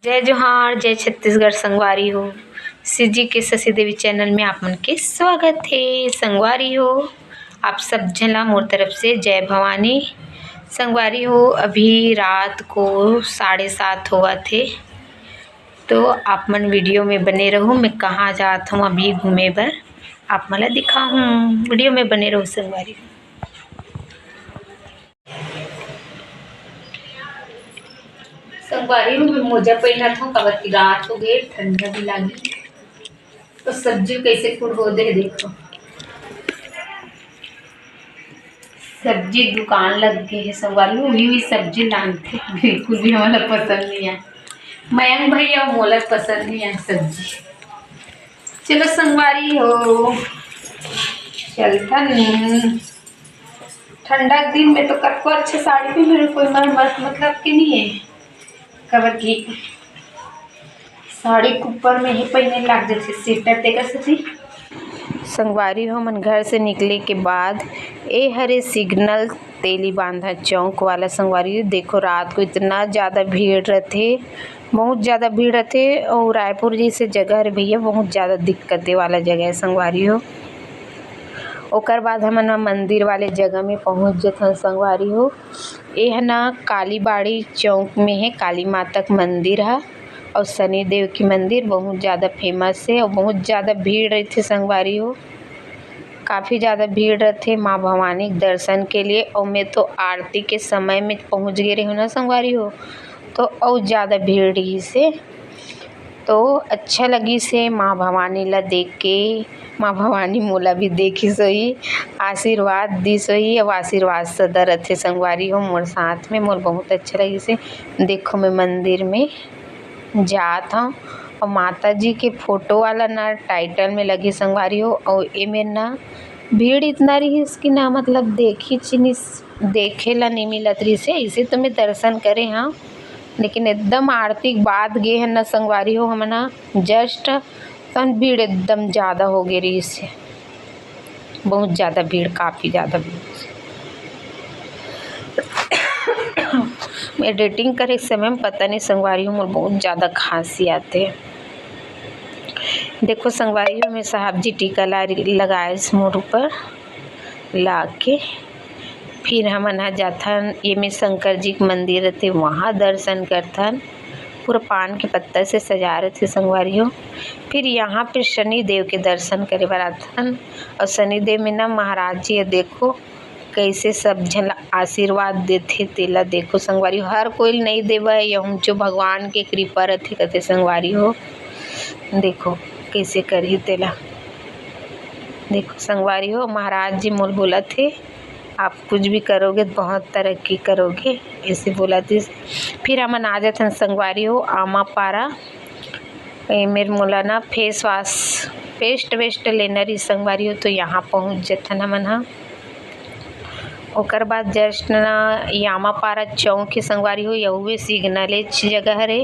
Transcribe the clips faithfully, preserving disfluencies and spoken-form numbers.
जय जोहार, जय छत्तीसगढ़ संगवारी हो। सीजी के शशि देवी चैनल में आप मन के स्वागत हे। संगवारी हो, आप सब झन ला मोर तरफ से जय भवानी। संगवारी हो, अभी रात को साढ़े सात होवत हे, तो आप मन वीडियो में बने रहू। मैं कहाँ जात हूँ अभी घूमे बर, आप मन ला दिखाहूँ। वीडियो में बने रहू संगवारी हो। संगवारी हो, मैं मोजा पहिनत हूँ, काबर कि रात हो गए, ठंडा भी लागी। तो सब्जी कैसे कुड़ हो दे, देखो, सब्जी दुकान लग गए है संगवारी हो, उही उही सब्जी लानथे, बिल्कुल भी हमला पसंद नहीं आए। मयंक भैया मोला पसंद नहीं आए सब्जी। चलो संगवारी हो, चलथन। ठंडा के दिन में तो कतको अच्छा साड़ी भी मेरे कोई मर-, मर-, मतलब के नहीं है, काबर कि साड़ी के ऊपर में ही पहने लाग जैसे स्वेटर तेकर सेती। संगवारी हो, हमन घर से निकले के बाद ए हरे सिग्नल तेली बांधा चौक वाला। संगवारी हो, देखो रात को इतना ज़्यादा भीड़ रहथे, बहुत ज़्यादा भीड़ रहथे। और रायपुर जैसे जगह हरे भैया, बहुत ज़्यादा दिक्कते वाला जगह है संगवारी हो। ओकर बाद हमन ह मंदिर वाले जगह में पहुँच जथन संगवारी हो। एह ना कालीबाड़ी चौक में है काली माता के मंदिर ह, और शनि देव की मंदिर बहुत ज़्यादा फेमस है और बहुत ज़्यादा भीड़ रहथे संगवारी हो। काफ़ी ज़्यादा भीड़ रहथे माँ भवानी के दर्शन के लिए। और मैं तो आरती के समय में पहुँच गए रही हूँ ना संगवारी हो, तो और ज़्यादा भीड़ रही से। तो अच्छा लगिस हे माँ भवानी ला देख के। माँ भवानी मोला भी देखिस होही, आशीर्वाद दिस होही। अब आशीर्वाद सदा रथे संगवारी हो मोर साथ में। मोर बहुत अच्छा लगिस हे। देखो मैं मंदिर में जात हूँ और माता जी के फोटो वाला ना टाइटल में लगी संगवारी हो। और एमे ना भीड़ इतना रहिस कि ना मतलब देखी चिनिस, देखे ला नहीं मिलत रहिस हे। इसे तो मैं दर्शन करे हाँ, लेकिन एकदम आरती के बाद गे हन न संगवारी हो हमन ह, just तन भीड़ एकदम ज़्यादा हो गे रहिस हे, बहुत ज़्यादा भीड़, काफ़ी ज़्यादा भीड़। एडिटिंग करे के समय में पता नहीं संगवारी हो मोर बहुत ज़्यादा खांसी आथे। देखो संगवारी हो, मैं साहब जी टीका ला लगाए मोर ऊपर ला के फिर हमन ह जाथन, एमे शंकर जी के मंदिर रथे, वहाँ दर्शन करथन। पूरा पान के पत्ता से सजा रथे संगवारी हो। फिर यहाँ पे शनि देव के दर्शन करे बर आथन। और शनि देव में ना महाराज जी ह, देखो कैसे सब झन ला आशीर्वाद देथे, तेला देखो संगवारी हो। हर कोई ल नहीं देवय, यहू जो भगवान के कृपा रथे कथे संगवारी हो। देखो कैसे करही तेला। देखो संगवारी हो, महाराज जी मोल बोलत हे, "आप कुछ भी करोगे तो बहुत तरक्की करोगे," ऐसे बोलत हे। फिर हमन आ जाथन संगवारी हो आमा पारा। ए मेर मोला ना फेस वाश, पेस्ट वेस्ट लेना रही संगवारी हो, तो यहाँ पहुँच जथन हमन ह। ओकर बाद जस्ट ना यामा पारा चौक के संगवारी हो, यहुए सिग्नल एच जगह हरे।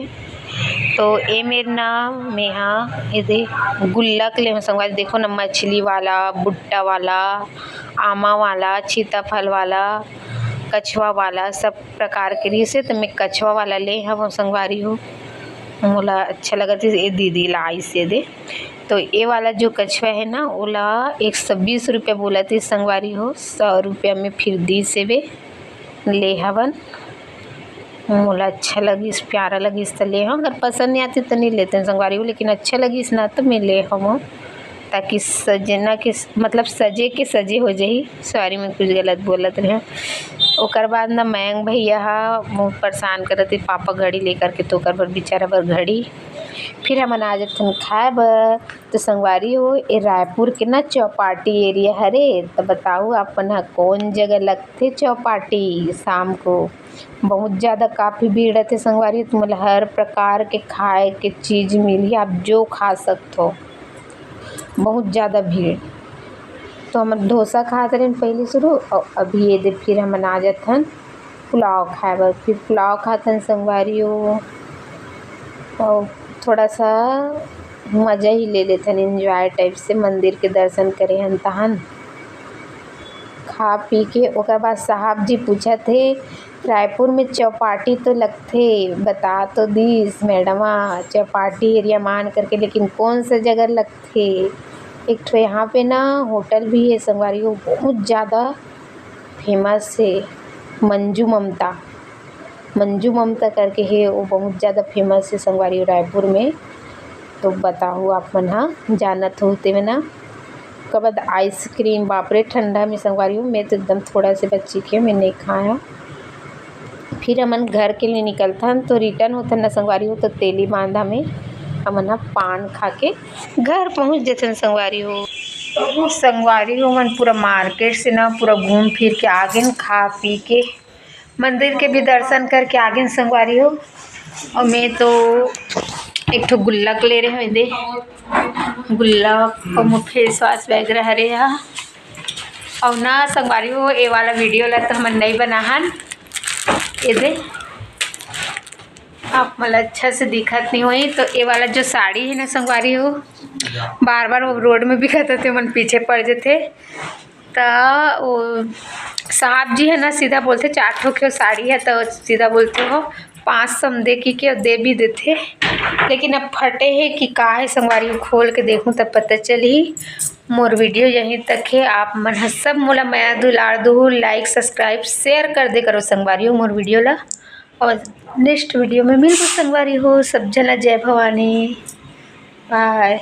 तो ए मेर ना मेहा एदे गुल्लक ले संगवारी, देखो ना, मछली वाला, भुट्टा वाला, आमा वाला, सीताफल वाला, कछवा वाला, सब प्रकार के रहिस हे। तो मैं कछवा वाला ले हव संगवारी हो, मोला अच्छा लगत हे। ए दीदी ला आइस एदे, तो ए वाला जो कछवा है ना, ओला एक सौ बीस रुपया बोलत हे संगवारी हो, सौ रुपया में फिर दीस एबे, ले हवन। मोला अच्छा लगिस, प्यारा लगिस त ले हव। अगर पसंद नहीं आती त नहीं लेते हैं संगवारी हो, लेकिन अच्छा लगिस ना तो मैं ले हव, ताकि सजना के, मतलब सजे के सजे हो जाही। सॉरी, मैं कुछ गलत बोलत रहे। ओकर बाद ना मयंक भैया ह मोर परेशान करत हे, पापा घड़ी लेकर के, तो ओकर बर, बेचारा बर घड़ी। फिर हमन आ जाथन खाए बर। तो संगवारी हो, ए रायपुर के ना चौपाटी एरिया हरे, तो बताओ आप मन ह कौन जगह लगथे चौपाटी शाम को? बहुत ज़्यादा काफ़ी भीड़ रहथे संगवारी, तुमन ल हर प्रकार के खाए के चीज़ मिलही, आप जो खा सकथो। बहुत ज़्यादा भीड़। तो हमन डोसा खात रहेन पहले शुरू, और अभी एदे फिर हमन आ जाथन पुलाव खाए बर। फिर पुलाव खाथन संगवारी हो, और थोड़ा सा मज़ा ही ले लेथन, एंजॉय टाइप से मंदिर के दर्शन करे हन तहन। खा पी के ओकर बाद साहब जी पूछत हे रायपुर में चौपाटी तो लगथे, बता तो दीस मैडमा, चौपाटी एरिया मान करके, लेकिन कौन सा जगह लगथे? एक ठो यहाँ पे ना होटल भी है संगवारी हो, बहुत ज़्यादा फेमस है, मंजू ममता, मंजू ममता करके है, वो बहुत ज़्यादा फेमस है संगवारी हो रायपुर में। तो बताओ आप मन हा जानत हो तेमे ना। ओकर बाद आइसक्रीम, बाप रे ठंडा में संगवारी हो, मैं तो एकदम थोड़ा से बच्ची के मैं नहीं खाया। फिर हमन घर के लिए निकलथन तो रिटर्न होथन ना संगवारी हो, तो तेली बांधा में हमन ह पान खा के घर पहुँच जथन संगवारी हो। संगवारी हो मन पूरा मार्केट से ना पूरा घूम फिर के आगेन, खा पी के मंदिर के भी दर्शन करके आगेन संगवारी हो। और मैं तो एक ठो गुल्लक ले रहे हूँ, दे गुल्लक और फेस वॉश वगैरह हरे हा। और ना संगवारी हो, ये वाला वीडियो ला तो हमन नहीं बनाहन, ये दे आप मला अच्छा से दिखत नहीं होई। तो ये वाला जो साड़ी है ना संगवारी हो, बार बार वो रोड में बिकत होते, मन पीछे पड़ जथे। त वो साहब जी है ना, सीधा बोलथे, "चार ठो के साड़ी है," तो सीधा बोलथे, "हो पाँच सौ में दे," कि के दे भी देथे। लेकिन अब फटे है कि का है संगवारी, खोल के देखूँ तब पता चलही। मोर वीडियो यहीं तक है। आप मन ह सब मोला मया दुलार दुहू, लाइक सब्सक्राइब शेयर कर दे करो संगवारी हो मोर वीडियो ला। और नेक्स्ट वीडियो में मिलबो संगवारी हो। सब झन ला जय भवानी, बाय।